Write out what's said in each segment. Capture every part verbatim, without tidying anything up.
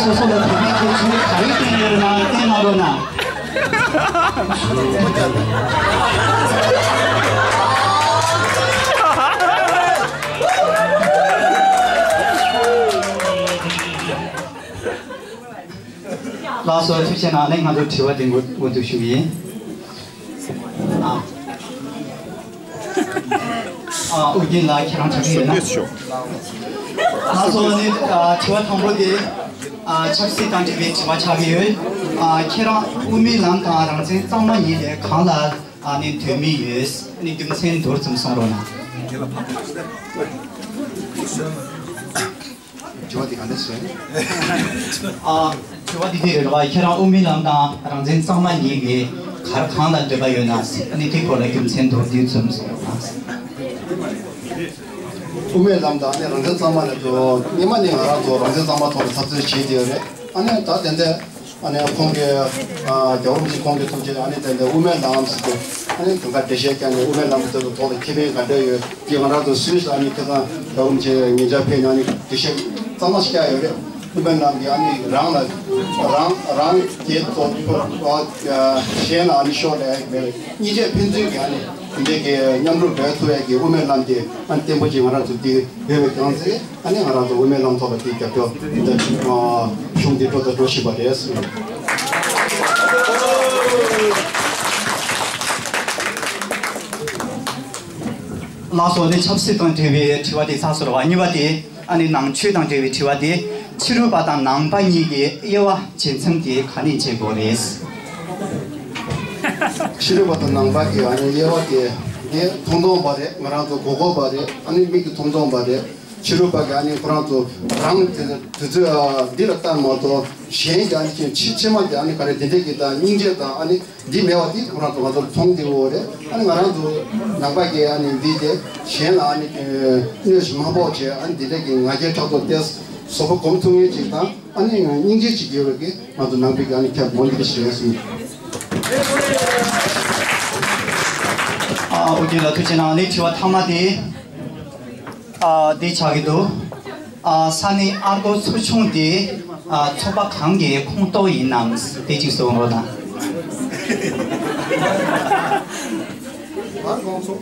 སོ་སོ་ལ་དེ་རིང་གི་ཚུལ་ག་རེ་བསྟན་ཡོད་ན་བསྟན་གནང་རོགས་གནང་། ལགས་སོ། ཐུགས་རྗེ་གནང་། ང་ཚོ་དྲི་བ་དེ་འགོ་འགོ་འཛུགས་ཞུ་གི་ཡིན། ཨ། ཨ། ཨོ་རྒྱན་ལགས་ཁྱེད་རང་ཆགས་ཀྱི་ཡོད་ན། ལགས་སོ། ནི་ཨ་དྲི་བ་དང་པོ་དེ་ཨ་ཆབ་སྲིད་དང་འབྲེལ་བའི་དྲི་བ་ཆགས་ཀྱི་ཡོད། ཨ་ཁྱེད་རང་དབུ་མའི་ལམ་དང་རང་བཙན་གཙང་མ་གཉིས་ལས་གང་ལ་ཨ་ནི་འདོད་མི་ཡོད། ནི་རྒྱུ་མཚན་མདོར་ཙམ་གསུང་རོགས་གནང་། དྲི་བ་འདི་ག་འདྲ་ཞིག་རེད། ཨ། དྲི་བ་འདི་འདི་རེད་བ། ཁྱེད་རང་དབུ་མའི་ལམ་དང་རང་བཙན་གཙང་མ་གཉིས་ཀྱི་གར་གང་ལ་འདོད་པ་ཡོད་ན། ཨ་ནི་དེ་སྐོར་ལ་རྒྱུ་མཚན་མདོར་བསྡུས་ཙམ་གསུངས་རོགས་གནང་། དབུ་མའི་ལམ་དང་ཨ་ནི་རང་བཙན་གཙང་མ་ལ་དོ། སྔོན་མ་ནས་ང་རང་ཚོ་རང་བཙན་གཙང་མ་ཐོག་ལ་འཐབ་རྩོད་བྱེད་ཀྱི་ཡོད་རེད། ཨ་ནི་ད་དེ་འདྲ། ཨ་ནི་ཁོང་གིས་ཨ་རྒྱལ་བ་རིན་པོ་ཆེ་ཁོང་གིས་ཐུགས་རྗེ། ཨ་ནི་དེ་འདྲ་དབུ་མའི་ལམ་ཟེར་དུས། ཨ་ནི་དེ་འདྲ་འགྲེལ་བཤད་བསྐྱངས་ནས་དབུ་མའི་ལམ་དེ་ཚོའི་ཐོག་ལ་ཁེ་ཕན་ག་འདྲ་ཡོད་ཀྱི། ང་རང་ཚོ་སུད་སི་ལ་ཨ་ནི་ཁ་སང་རྒྱལ་བ་རིན་པོ་ཆེ་ཉེ་ཆར་ཕེབས་ནས་ཨ་ནི་འགྲེལ་བཤད་གཙང་མ་ཞིག་བསྐྱངས་ཡོད་རེད། དབུ་མའི་ལམ་གྱིས་ཨ་ནི་རང་ལ་རང་རང་རྒྱལ་ཐོབ་ཐོབ་པ་གཞན་ལ་ཨ་ནི་ཤོར་ལ་ཡ་གི་མེད་པའི་སྙིང་རྗེ་ཕན་ཚུན་གྱི་ཨ་ནི་དེ་འདྲའི་གི་མཉམ་རུབ་འབད་ཐུབ་ཡ་གི་དབུ་མའི་ལམ་དེ་ཨ་ནི་བརྟན་པོ་ཅིག་ང་རང་ཚོ་འདི་ཡོད་པའི་རྐྱེན་ཟེར། ཨ་ནི་ང་རང་ཚོ་དབུ་མའི་ལམ་ཐོག་ལ་དེའི་རྒྱབ་སྐྱོར་འདི་གཞུང་འདི་འགྲོ་དང་འགྲོ་བཞིན་པ་རེད། ལགས་སོ། ནི་ཆབ་སྲིད་དང་འབྲེལ་བའི་དྲི་བ་དེ་ཚར་སོང་བ། གཉིས་པ་དེ་ཨ་ནི་ནང་ཆོས་དང་འབྲེལ་བའི་དྲི་བ་དེ། ཕྱི་རོལ་པ་དང་ནང་པ་གཉིས་ཀྱི་དབྱེ་བ་འབྱེད་མཚམས་དེ་ག་ནས་འབྱེད་དགོས་རེད། ཕྱི་རོལ་པ་དང་ནང་པ་གི་ཨ་ནི་དབྱེ་བ་དེ་ངས་མཐོང་མཐོང་པ་རེད། ང་རང་ཚོ་གོ་གོ་བ་རེད། ཨ་ནི་མིག་གིས་མཐོང་མཐོང་པ་རེད། ཕྱི་རོལ་པ་གི་ཨ་ནི་ཁོ་རང་ཚོ་རང་དེ་དུས་ཚོད་འདི་ལ་ལྟ་མ་གཏོགས་གཞན་གྱི་ཨ་ནི་ཕྱི་ཕྱི་མ་གི་ཨ་ནི་ག་རེ་དེ་འདྲས་ཀྱི་དང་སྙིང་རྗེ་དང་ཨ་ནི་འདི་མེད་པ་དེ་ཁོ་རང་ཚོ་ང་ཚོར་མཐོང་བསྡད་ཡོད་རེད། ཨ་ནི་ང་རང་ཚོ་ནང་པ་གི་ཨ་ནི་འདི་དེ་གཞན་ལ་ཨ་ནི་གནོད་ཞིག་མ་ཕོག་བྱས། ཨ་ནི་འདི་འདྲས་ཀྱི་ང་རྒྱལ་ཕྲག་དོག་ཏོག་ཙམ་བཟོད་པ་སྒོམ་ཐུབ་མཁན་ཅིག་དང་། ཨ་ནི་སྙིང་རྗེ་ཅིག་ཡོད་པའི་གི་ང་ཚོ་ནང་པའི་གི་ཨ་ནི་ཁྱབ་མོ་འདི་ཞེས་གསུངས། ཨ། ཨོ་རྒྱན་ལགས་ཐུགས་རྗེ་གནང་། ཨ་ནི་དྲི་བ་མཐའ་མ་དེ་ཨ་འདི་ཆགས་ཀྱི་འདུག་ཨ། ས་གནས་ཨར་ཀོ་ཚོ་ཆུང་དེ་ཨ་ཚོགས་པ་གང་གི་ཁོངས་གཏོགས་ཡིན་ནམ། དེ་གཅིག་གསུང་རོགས་གནང་། ཨར་ཀོ་ཚོ།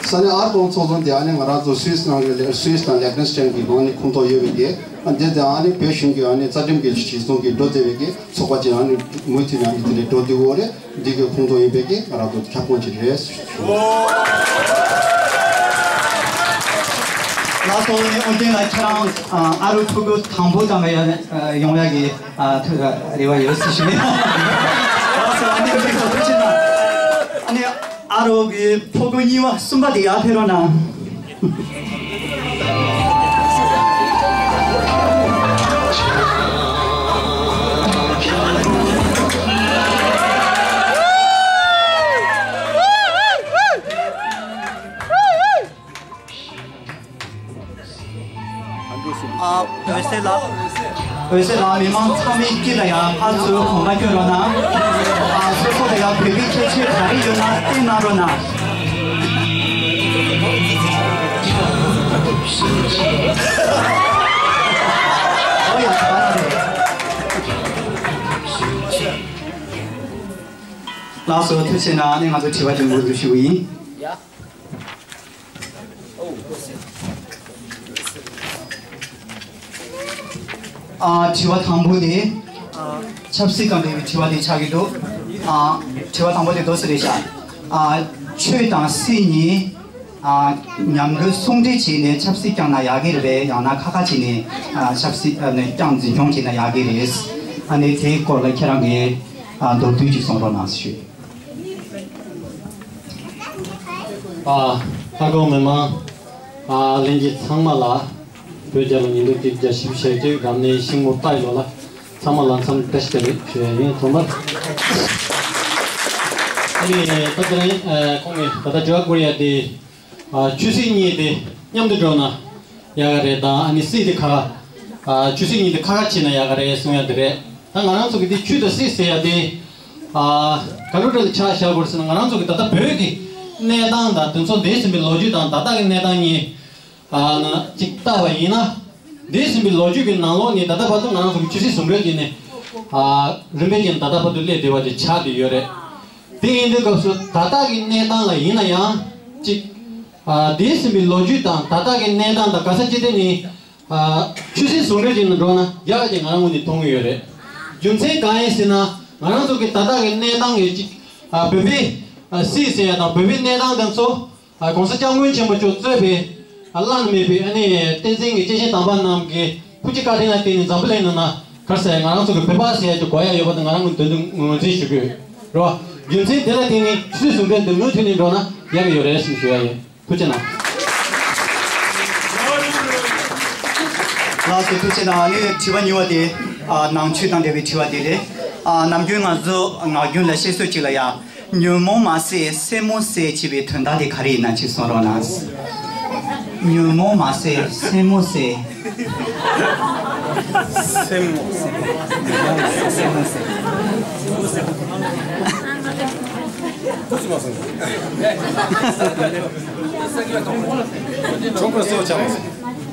ས་གནས་ཨར་ཀོང་ཚོགས་ཆུང་དེ་ཨ་ནི་ང་རང་ཚོ་སུད་སི་ནང་གི་ལེ་སུད་སི་དང་ལེག་ནེ་སི་ཊན་གྱི་ནང་ནས་ཁོངས་གཏོགས་ཡོད་པའི་གི། ཨ་འདི་དེ་ཨ་ནི་བོད་གཞུང་གི་ཨ་ནི་རྩ་ཁྲིམས་ཀྱི་གཞི་བཟུང་གི་འགྲོ་བསྡད་པའི་གི་ཚོགས་པ་ཅིག་ཨ་ནི་མུ་མཐུད་ནས་ཨ་ནི་དེ་འདྲའི་འགྲོ་བསྡད་ཡོད་རེད། འདི་གི་ཁོངས་གཏོགས་ཡིན་པའི་གི་ང་རང་ཚོ་ཁྱབ་ཁོངས་ཅིག་རེད། ལགས་སོ། ཨ་ནི་ཨོ་རྒྱན་ལགས་ཁྱེད་རང་ཨ་ཨ་རུ་ཕྲུ་གུ་དང་པོ་ཙམ་ཡ་ཡོང་ཡ་གི་ཨ་ཐུགས་རེ་བ་ཡོད་ཟེར་ཞུ། ལགས་སོ། ཨ་ནི་ཨོ་རྒྱན་ལགས་ཐུགས་རྗེ་གནང་། ཨ་ནི། ཨ་རོགས་ཀྱི་ཕྲུ་གུ་གཉིས་པ་གསུམ་པ་དེ་ཡར་ཕེབས་རོགས་གནང་། ཨ། འོད་ཟེར་ལགས། འོད་ཟེར་ལགས། མི་མང་ཚང་མའི་དཀྱིལ་ལ་ཡང་ཕར་ཚུར་གོམ་པ་སྐྱོན་རོགས་གནང་། ཨ། སོ་སོ་ལ་ཡང་བོད་པའི་ཁྱད་ཆོས་ག་རེ་ཡོད་ན་བསྟན་གནང་རོགས་གནང་། ཨོ་ཡ། ད་རེད། ལགས་སོ། ཐུགས་རྗེ་གནང་། ཨ་ནི་ང་ཚོ་དྲི་བ་དྲི་འགོ་འཛུགས་ཞུ་གི་ཡིན། ཨ། དྲི་བ་དང་པོ་དེ། ཨ། ཆབ་སྲིད་དང་འབྲེལ་བའི་དྲི་བ་དེ་ཆགས་ཀྱི་འདུག་ཨ། དྲི་བ་དང་པོ་དེ་འདུག་སེ་རེད་ཤག་ཨ། ཆོས་དང་སྲིད་གཉིས། ཨ། མཉམ་དུ་ཟུང་འབྲེལ་བྱས་ནས་ཆབ་སྲིད་བསྐྱངས་ན་ཡག་གི་རེད། ཡང་ན་ཁ་ཁ་བྱས་ནས་ཨ་ཆབ་སྲིད་ཨ་ནས་བསྐྱངས་འཛིན་སྐྱོང་བྱས་ན་ཡག་གི་རེད། ཨ་ནི་དེའི་སྐོར་ལ་ཁྱེད་རང་གིས་ཨ་མདོར་བསྡུས་ཅིག་གསུང་རོགས་གནང་ཞུ། ཨ། ལྷ་ཁང་མི་མང་། ཨ། ལྷན་རྒྱས་ཚང་མ་ལ་བོད་རྒྱལ་ལོ་ཉིས་སྟོང་ཁྲི་བརྒྱ་ཞེ་བརྒྱད་དགའ་ལྡན་ཤིང་མོ་སྟག་ཡི་ལོ་ལ་ཚང་མ་ལ་འཚམས་བཀྲ་ཤིས་བདེ་ལེགས་ཞུ་ཡ་ཡིན། ཐོག་མར། ཨ་ནི་ད་ལྟ་ནི་ཁོང་གིས་ད་ལྟ་དྲི་བ་བསྐུར་ཡ་དེ། ཨ། ཆོས་སྲིད་གཉིས་དེ་མཉམ་དུ་འགྲོ་ན་ཡག་ག་རེད་དང་། ཨ་ནི་སྲིད་དེ་ཁ་ཁ། ཨ། ཆོས་སྲིད་གཉིས་དེ་ཁ་ཁ་བྱས་ན་ཡག་ག་རེད་གསུང་ཡ་དེ་རེད། ད་ང་རང་ཚོ་གི་དེ་ཆོས་དང་སྲིད་ཟེར་ཡ་དེ། ཨ། ག་འདྲ་འདྲ་ཆ་བཞག་དགོས་ཟེར་ན། ང་རང་ཚོ་གི་ད་ལྟ་བོད་ཀྱི་གནས་སྟངས་དང་དེ་ཚོ་འདས་ཟིན་པའི་ལོ་རྒྱུས་དང་ད་ལྟ་གི་གནས་སྟངས་གཉིས། ཨ། ན་གཅིག་བལྟ་བ་ཡིན་ན། འདས་ཟིན་པའི་ལོ་རྒྱུས་ཀྱི་ནང་ལོགས་ནས་ད་ལྟ་བར་དུ་ང་རང་ཚོ་གི་ཆོས་སྲིད་ཟུང་འབྲེལ་གྱི་ནས་ཨ་རིམ་པས་ཀྱི་ད་ལྟ་བར་དུ་སླེབས་བསྡད་པ་དེ་ཆགས་བསྡད་ཡོད་རེད། དེ་ཡིན་དུས་སྐབས་སུ་ད་ལྟ་གི་གནས་སྟངས་ལ་ཡིན་ན་ཡང་གཅིག་ཨ་འདས་ཟིན་པའི་ལོ་རྒྱུས་དང་ད་ལྟ་གི་གནས་སྟངས་དང་ག་ས་ཅི་ཐད་ནས་ཨ་ཆོས་སྲིད་ཟུང་འབྲེལ་གྱི་ནང་འགྲོ་ན་ཡག་གི་ང་རང་ངོས་ནས་མཐོང་གི་ཡོད་རེད། རྒྱུ་མཚན་གང་ཡིན་ཟེར་ན་ང་རང་ཚོ་གི་ད་ལྟ་གི་གནས་སྟངས་ཀྱི་གཅིག་ཨ་བོད་པའི་ཨ་སྲིད་ཟེར་ཡ་དང་བོད་པའི་གནས་སྟངས་དེ་ཚོ། ཨ་༸གོང་ས་སྐྱབས་མགོན་ཆེན་པོ་མཆོག་གཙོས་པའི་ཨ་བླ་ན་མེད་པའི་ཨ་ནི་བསྟན་འཛིན་གྱི་སྐྱེས་ཆེན་དམ་པ་རྣམས་ཀྱི་ཐུགས་རྗེ་བཀའ་དྲིན་ལ་བརྟེན་ནས་འཛམ་བུ་གླིང་ནང་ན་ག་རེ་ཟེར་ང་རང་ཚོ་གི་བོད་པ་ཟེར་ཡ་ཅིག་གོ་ཡ་ཡོད་པ་དེ་ང་རང་གི་དོན་དུ་ངོས་འཛིན་ཞུ་གི་ཡོད་རེད་བ། རྒྱུ་མཚན་དེ་ལ་བརྟེན་ནས་ཆོས་སྲིད་ཟུང་འབྲེལ་འདི་མུ་མཐུད་ནས་འགྲོ་ན་ཡག་གི་ཡོད་རེད་ཟེར་ཞུ་ཡ་ཡིན། ཐུགས་རྗེ་གནང་། ལགས་སོ་ཐུགས་རྗེ་གནང་། ཨ་ནི་དྲི་བ་གཉིས་པ་དེ་ཨ་ནང་ཆོས་དང་འབྲེལ་བའི་དྲི་བ་དེ་རེད། ཨ་ནམ་རྒྱུན་ང་ཚོ་ངག་རྒྱུན་ལ་བཤད་སྲོལ་ཅིག་ལ་ཡ། ཉོན་མོངས་མ་ཟད་སེན་མོ་ཟད་ཅེས་པའི་དོན་དག་དེ་ག་རེ་ཡིན་ན་ཅིག་གསུང་རོགས་གནང་། ཉོན་མོངས་མ་ཟད་སེན་མོ་ཟད། སེན་མོ་ཟད། ཉོན་མོངས་མ་ཟད་སེན་མོ་ཟད།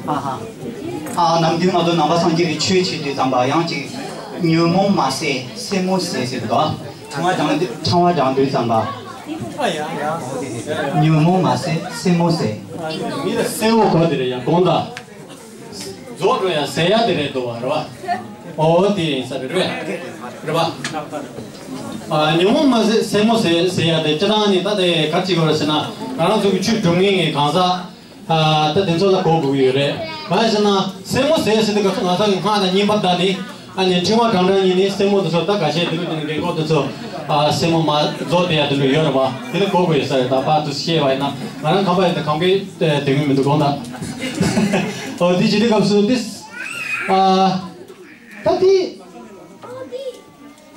ཨ་ཧ། ཨ་ནམ་རྒྱུན་ང་ཚོ་ནང་པ་སངས་རྒྱས་པའི་ཆོས་བྱེད་དུས་ཙམ་པ་ཡང་ཅིག་ཉོན་མོངས་མ་ཟད་སེན་མོ་ཟད་ཟེར་གི་འདུག་ཕྲེང་བ་བགྲང་དུས་ཕྲེང་བ་བགྲང་དུས་ཙམ་པ། ཉོན་མོངས་མ་ཟད་སེན་མོ་ཟད། མི་ལ་སེན་མོ་གོ་དེ་རེད་ཡ་དགོངས་དག་རྫོགས་འགྲོ་ཡ་ཟད་ཡ་དེ་རེད་འདུག་བ་རེད་བ། ཨོ་དེ་ཡིན་ས་རེད་རེད་རེད་བ། ཨ་ཉོན་མོངས་མ་ཟད་སེན་མོ་ཟད་ཟེར་ཡ་དེ་སྤྱིར་བཏང་ནི་ད་དེ་ག་ཅིག་ཡོད་རེད་ཟེར་ན་ང་རང་ཚོ་གི་ཆོས་སྒྲུབ་མཁན་གྱི་གང་ཟག་ད་དེ་ཚོ་ལ་གོ་དགོས་ཀྱི་ཡོད་རེད། གང་ཡིན་ཟེར་ན་སེན་མོ་ཟད་ཟེར་དུས་སྐབས་སུ་ང་ཚོ་གི་སྔགས་དང་བསྙེན་པ་དག་ནི་ཨ་ནི་ཕྲེང་བ་བགྲང་བགྲང་གཉིས་ནི་སེན་མོ་དེ་ཚོ་ད་ག་ཤེད་དེ་ཚོ་དེ་ནི་རྒན་གོག་དེ་ཚོ་སེན་མོ་མ་རྫོགས་བསྡད་ཡ་དེ་འདྲ་ཡོད་རེད་བ། དེ་ནི་གོ་དགོས་ཡོད་ས་རེད། ད་ཕར་དུ་བཤད་པ་ཡིན་ན་ང་རང་ཁམས་པ་ཡིན་ད་གང་གའི་དེ་ངོས་མི་འདུག་དགོངས་དག་ཨོ་དེ་བྱེད་དུས་སྐབས་སུ་དེ་ད་དེ་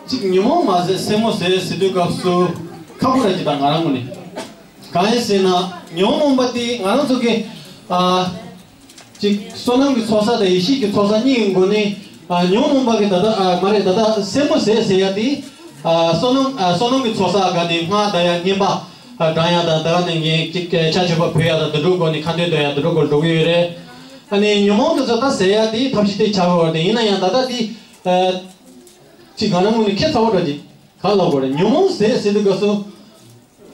གཅིག་ཉོན་མོངས་མ་ཟད་སེན་མོ་ཟད་ཟེར་དུས་སྐབས་སུ་ཁག་པོ་རེད་ཅེས་དང་ང་རང་ངོས་ནས། གང་ཡིན་ཟེར་ན་ཉོན་མོངས་པ་དེ་ང་རང་ཚོ་གི་ཨ་ཅིག་བསོད་ནམས་ཀྱི་ཚོགས་བསགས་དང་ཡེ་ཤེས་ཀྱི་ཚོགས་བསགས་གཉིས་ཀྱི་སྒོ་ནས་ཨ་ཉོན་མོངས་པ་གི་ད་ལྟ་ཨ་མ་རེད་ད་ལྟ་སེན་མོ་ཟད་ཟེར་ཡ་དེ་ཨ་བསོད་ནམས་ཨ་བསོད་ནམས་ཀྱི་ཚོགས་བསགས་སྒང་ནས་སྔགས་བཟླ་ཡ་བསྙེན་པ་ཨ་བགྲང་ཡ་དང་ད་ག་ནས་ངས་ཅིག་ཕྱག་མཆོད་པ་ཕུལ་ཡ་དང་དུད་འགྲོའི་སྒོ་ནས་ཁ་འདོན་འདོན་ཡ་དུད་འགྲོའི་སྒོ་འགྲོ་གི་ཡོད་རེད། ཨ་ནི་ཉོན་མོངས་དེ་ཚོ་ད་ཟད་ཡ་དེ་ཐབས་ཤེས་དེ་བྱ་དགོས་རེད། ཡིན་ན་ཡང་ད་ལྟ་དེ་ཨ་ཅིག་ང་རང་ངོས་ནས་ཁྱད་མཚར་པོ་འདྲ་ཅིག་ག་ལབ་དགོས་རེད། ཉོན་མོངས་ཟད་ཟེར་དུས་སྐབས་སུ།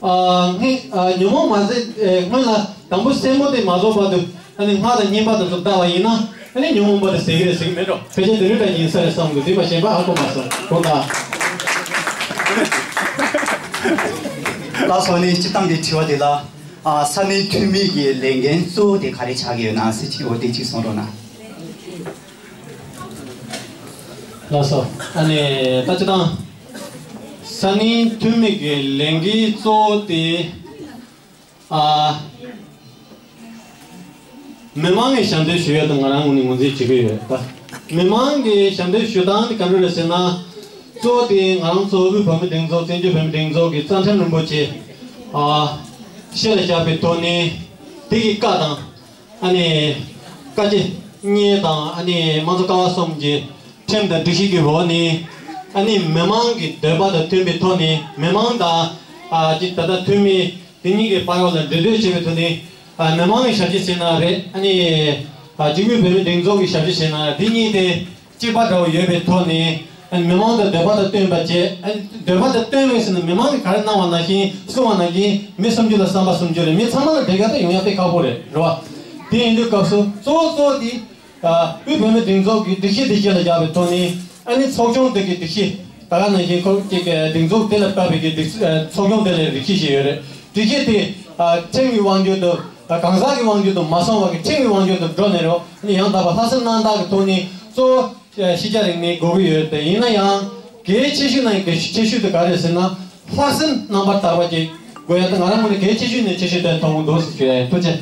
ཨ་ངས་ཨ་ཉོན་མོངས་མ་ཟད་ཨེ་སྔོན་ལ་དང་པོ་སེན་མོ་དེ་མ་རྫོགས་བར་དུ་ཨ་ནི་སྔགས་དང་བསྙེན་པ་དེ་ཚོ་བཏབ་པ་ཡིན་ན་ཨ་ནི་ཉོན་མོངས་པ་དེ་ཟད་ཀྱི་རེད་ཟེར་གྱི་མེད་འགྲོ། ཕལ་ཆེར་དེ་འདྲ་འདྲ་ཡིན་ས་རེད་བསམ་གི་འདུག་དེ་མ་ཤེས་པ་ཧ་གོ་མ་སོང་། དགོངས་དག་ལགས་སོ། ནི་སྤྱིར་བཏང་གི་དྲི་བ་དེ་ལ་ཨ་ས་གནས་འཐུས་མི་གི་ལས་འགན་གཙོ་བོ་དེ་ག་རེ་ཆགས་ཀྱི་ཡོད་ན་ཟེར་གྱི་འོ་དེ་གཅིག་གསུང་རོགས་གནང་། ལགས་སོ། ཨ་ནི་ད་སྤྱིར་བཏང་ས་གནས་འཐུས་མི་གི་ལས་འགན་གཙོ་བོ་དེ་ཨ་མི་མང་གི་ཞབས་འདེགས་ཞུ་ཡ་དང་ང་རང་ངོས་ནས་ངོས་འཛིན་བྱེད་ཀྱི་ཡོད་ད། མི་མང་གི་ཞབས་འདེགས་ཞུ་སྟངས་དེ་ག་འདྲ་རེད་ཟེར་ན། གཙོ་བོ་དེ་ང་རང་ཚོ་དབུས་བོད་མིའི་སྒྲིག་འཛུགས་བཙན་བྱོལ་བོད་མིའི་སྒྲིག་འཛུགས་ཀྱི་རྩ་ཁྲིམས་རིན་པོ་ཆེ་ཨ་ཤེས་ལ་བཞག་པའི་ཐོག་ནས་དེ་གི་བཀའ་དང་། ཨ་ནི་བཀའ་ཆད་གཉིས་དང་ཨ་ནི་དམངས་གཙོ་ཀ་བ་གསུམ་གྱི་ཁྲིམས་དང་སྒྲིག་གཞི་གི་འོག་ནས་ཨ་ནི་མི་མང་གི་འདོད་པ་དང་མཐུན་པའི་ཐོག་ནས་མི་མང་དང་ཨ་ཅིག་ད་ལྟ་འཐུས་མི་དེ་གཉིས་ཀྱི་བར་ལ་འབྲེལ་འདོད་བྱེད་པའི་ཐོག་ནས་ཨ་མི་མང་གི་ཞབས་ཕྱི་བྱས་ན་རེད། ཨ་ནི་ཨ་ཅིག་དབུས་བོད་མིའི་སྒྲིག་འཛུགས་ཀྱི་ཞབས་ཕྱི་བྱས་ན་རེད། འདི་གཉིས་དེ། གཅིག་པ་འདྲ་བོ་ཡོད་པའི་ཐོག་ནས་ཨ་ནི་མི་མང་དང་འདོད་པ་དང་བསྟུན་པ་བྱས། ཨ་ནི་འདོད་པ་དང་བསྟུན་པའི་ཟེར་ན་མི་མང་གིས་ག་རེ་གནང་བ་ནང་བཞིན་གསུང་བ་ནང་བཞིན་མི་སུམ་ཅུ་ལ་བསམ་པ་སུམ་ཅུ་རེད། མི་ཚང་མ་ལ་བདེ་རྒྱ་དང་ཡོང་ཡ་དཔེ་ཁག་པོ་རེད་རེད་བ། དེ་ཡིན་དུས་སྐབས་སུ་གཙོ་བོ་གཙོ་བོ་དེ་ཨ་དབུས་བོད་མིའི་སྒྲིག་འཛུགས་ཀྱི་སྒྲིག་གཞི་དེ་གཞི་ལ་བཞག་པའི་ཐོག་ནས་ཨ་ནི་ཚོགས་ཆུང་དེ་གི་སྒྲིག་གཞི་ད་ག་ནང་བཞིན་ཁོ་ཅིག་གི་སྒྲིག་འཛུགས་དེ་ལ་བབས་པའི་གི་སྒྲིག་ཨ་ཚོགས་ཆུང་དེ་ལ་སྒྲིག་གཞི་ཞིག་ཡོད་རེད། སྒྲིག་གཞི་དེ་ཨ་ཁྲིམས་ཀྱི་དབང་སྒྱུར་དུ་ཨ་གང་ཟག་གི་དབང་སྒྱུར་དུ་མ་སོང་བ་གི་ཁྲིམས་ཀྱི་དབང་སྒྱུར་དུ་འགྲོ་ནས་རོགས་ཨ་ནི་ཡང་དག་པ་ལྷག་བསམ་རྣམ་དག་གི་ཐོག་ནས་གཙོ་བོ། ཤེས་བྱ་རིག་གནས་དགོས་ཀྱི་ཡོད་དེ་ཡིན་ན་ཡང་གལ་ཆེ་ཤོས་ནང་གལ་ཆེ་ཤོས་དེ་ག་རེ་ཟེར་ན་ལྷག་བསམ་རྣམ་པར་དག་པ་ཅིག་དགོས་ཡ་དེ་ང་རང་ངོས་ནས་གལ་ཆེ་ཤོས་ནས་ཆེ་ཤོས་དེ་མཐོང་གི་འདུག་ཟེར་ཞུ་ཡ་ཡིན། ཐུགས་རྗེ་ཆེ།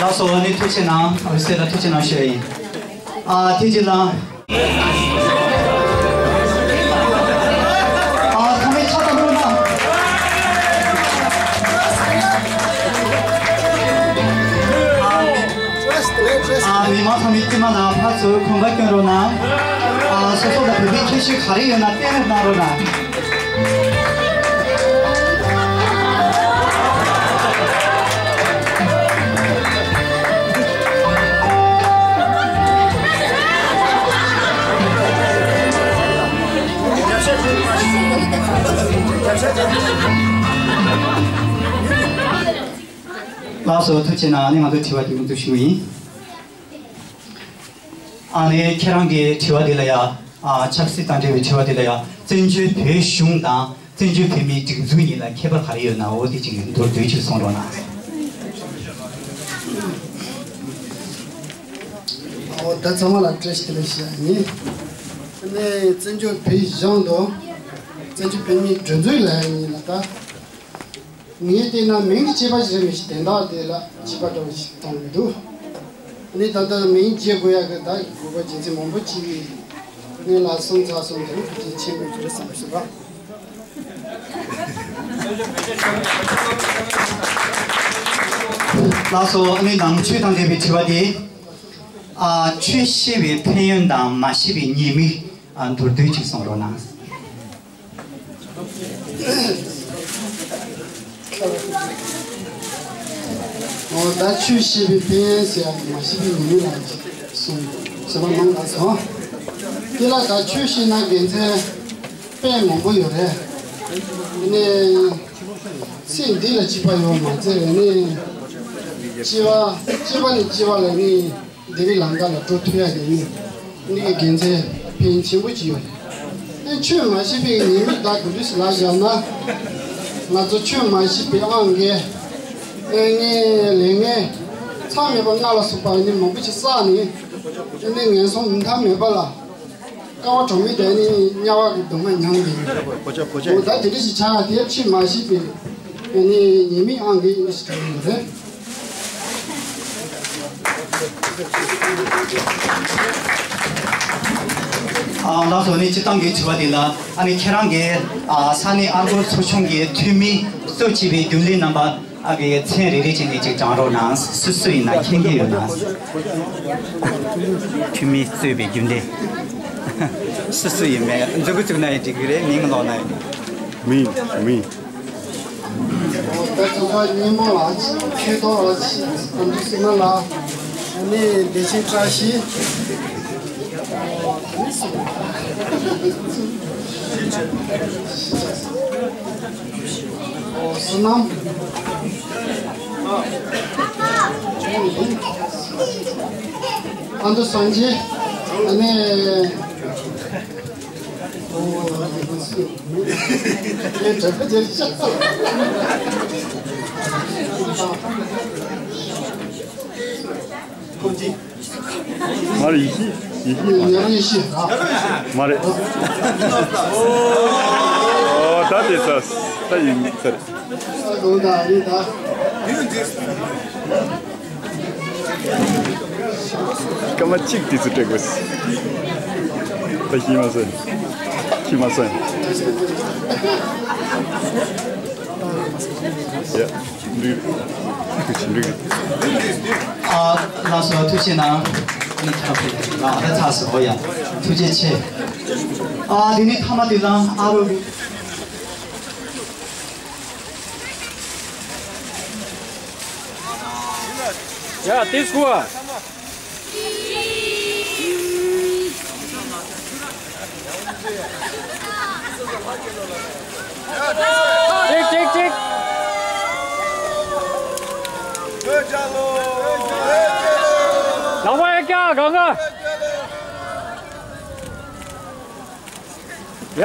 ལགས་སོ། ཨ་ནི་ཐུགས་རྗེ་གནང་། འོད་ཟེར་ལ་ཐུགས་རྗེ་གནང་ཞུ་ཡ་ཡིན། ཨ་ཐེངས་གཅིག་ལ། ཨ་ཚང་མས་ཕྱག་དང་པོ་ན། ཨ་མི་མང་ཚང་མས་སྐྱེལ་མ་གནང་། ཕར་ཚུར་གོམ་པ་སྐྱོན་རོགས་གནང་། ཨ་སོ་སོ་ལ་བོད་པའི་ཁྱད་ཆོས་ག་རེ་ཡོད་ན་གཏན་ལ་གནང་རོགས་གནང་། ལགས་སོ། ཐུགས་རྗེ་གནང་། ཨ་ནི་ང་ཚོ་དྲི་བ་དེ་མུ་མཐུད་ཞུ་གི་ཡིན། ཨ་ནི་ཁྱེད་རང་གི་དྲི་བ་དེ་ལ་ཡ། ཨ། ཆབ་སྲིད་དང་འབྲེལ་བའི་དྲི་བ་དེ་ལ་ཡ། བཙན་བྱོལ་བོད་གཞུང་དང་བཙན་བྱོལ་བོད་མིའི་སྒྲིག་འཛུགས་གཉིས་ལ་ཁྱད་པར་ག་རེ་ཡོད་ན། འོ་དེ་ཅིག་མདོར་བསྡུས་ཅིག་གསུང་རོགས་གནང་། འོ། ད་ཚང་མ་ལ་བཀྲ་ཤིས་བདེ་ལེགས་ཞུ་ཡ་ཡིན། ཨ་ནི་བཙན་བྱོལ་བོད་གཞུང་དང་བཙན་བྱོལ་བོད་མིའི་སྒྲིག་འཛུགས་ལབ་ཡ་ཡིན་ལ། ད་ངས་བལྟས་ན་མིང་གི་ཁྱད་པར་ཞིག་རེད། མི་ཞིག་དོན་དག་དེ་ལ་ཁྱད་པར་འདྲ་བོ་ཞིག་མཐོང་གི་འདུག་ཨ་ནི་ད་ལྟ་མིང་བརྗེ་དགོས་ཡག་གི་ད་དགོས་པ་རྒྱུ་མཚན་མང་པོ་ཅིག་ངས་ལ་གསུངས་ཚར་སོང་། དེ་ནི་ཐུགས་རྗེ་ཆེན་པོ་ཞིག་རེད་བསམ་སོང་། ལགས་སོ། ཨ་ནི་ནང་ཆོས་དང་འབྲེལ་བའི་དྲི་བ་དེ། ཨ། ཆོས་བཤད་པའི་ཕན་ཡོན་དང་མ་བཤད་པའི་ཉེས་དམིགས། ཨ། མདོར་བསྡུས་ཅིག་གསུང་རོགས་གནང་། འོ། ད་ཆོས་བཤད་པའི་ཕན་ཡོན་ཟེར་ཡག་མ་བཤད་པའི་ཉེས་དམིགས་ལ་གསུངས་ཟེར་བ་མང་ང་སོང་། དེ་ལ་ད་ཆོས་བཤད་ན་དགེ་མཚན་དཔེ་མང་པོ་ཡོད་རེད། དེ་ནས་ཚེ་འདི་ལ་སྐྱིད་པ་ཡོང་མ་ཚད་ནི། སྐྱེ་བ་སྐྱེ་བ་ནས་སྐྱེ་བ་ལ་ནི། བདེ་བའི་ལམ་ཀ་ལ་འགྲོ་ཐུབ་ཡ་ཡིན། འདི་གི་དགེ་མཚན་ཕན་ཆེན་པོ་ཅིག་ཡོད་རེད། ཨེ། ཆོས་མ་ཤེས་པའི་ཉེས་དམིགས་ད་ག་འདྲ་ཞིག་ལབ་བཞག་ན། ང་ཚོ་ཆོས་མ་ཤེས་པའི་ཨང་ཀི། ཨེ། ངའི་ལས་ངན་མཚམས་མེད་པ་ལྔ་ལ་སོགས་པ་ནི་མང་པོ་ཞིག་བསགས་ནས། ཨེ། ངན་སོང་མུ་མཐའ་མེད་པ་ལ་དཀའ་བ་གྲངས་མེད་བསྡད་ནས་དམྱལ་བ་གི་སྡུག་བསྔལ་མྱངས་ནས། འོ། ད་དེ་འདྲ་ཞིག་ཆགས་ཡ་དེ་ཆོས་མ་ཤེས་པའི། ཨ་ནི་ཉེས་དམིགས་ཨང་ཀི་ཨིན་ཞིག་གྲོལ་ཡོད་རེད། ཨ། ལགས་སོ། ཨ་ནི་སྤྱིར་བཏང་གི་དྲི་བ་འདི་ལ། ཨ་ནི་ཁྱེད་རང་གིས། ཨ། ས་གནས་ཨ་སྒོར་ཚོགས་ཆུང་གི་འཐུས་མི་གཙོ་བྱས་པའི་རྒྱུན་ལས་རྣམ་པ། ཨ། གི་མཚན་རེ་རེ་བྱས་ནས་ཅིག་སྦྱང་རོགས་གནང་། སུ་སུ་ཡིན་ན། མཁྱེན་གྱི་ཡོད་ན། འཐུས་མི་གཙོས་པའི་རྒྱུན་ལས། སུ་སུ་ཡིན་མིན་མཛུབ་གུ་བཙུགས་ན་ཡང་འགྲིག་གི་རེད། མིང་ཀློག་ན་ཡང་འགྲིག་མིང་། མིང་། ད་ཚོ་ཁ་ཉིན་མོ་ལ་ཆོས་ཐོག་ལ་ཨ་འདྲི་སི་མ་ལ་ནི་བདེ་ཆེན་བཀྲ་ཤིས། བསོད་ནམས། ཨ་འདྲི་སངས་རྒྱས། ཨ་ནི། མ་རེད། ཡེ་ཤེས། ཡེ་ཤེས། ཡེ་ཤེས། མ་རེད། ཨོ། ད་དེ་ཚ་ད་ཡིན་ཚར། སྐར་མ་གཅིག་དུས་ཚོད་སྤྲད་དགོས། ད་ཤི་མ་སོན། ཤི་མ་སོན། ཡ། འགྲིག་ཐུགས་རྗེ་འགྲིག་ཨ། ལགས་སོ། ཐུགས་རྗེ་གནང་། ཨ་ནི་ཁྱེད་རང་ཕེབས་ལ་ད་ཚར་སོང་། ཨོ་ཡ། ཐུགས་རྗེ་ཆེ། ཨ། འདི་ནི་ཐ་མ་དེ་ལ་ཨ་རོ། ཡ། དེ་སྐུ་བ། ཅིག་ཅིག་ཅིག་ལག་པ་ཡར་བཀྱག་གང་ག་ཡ།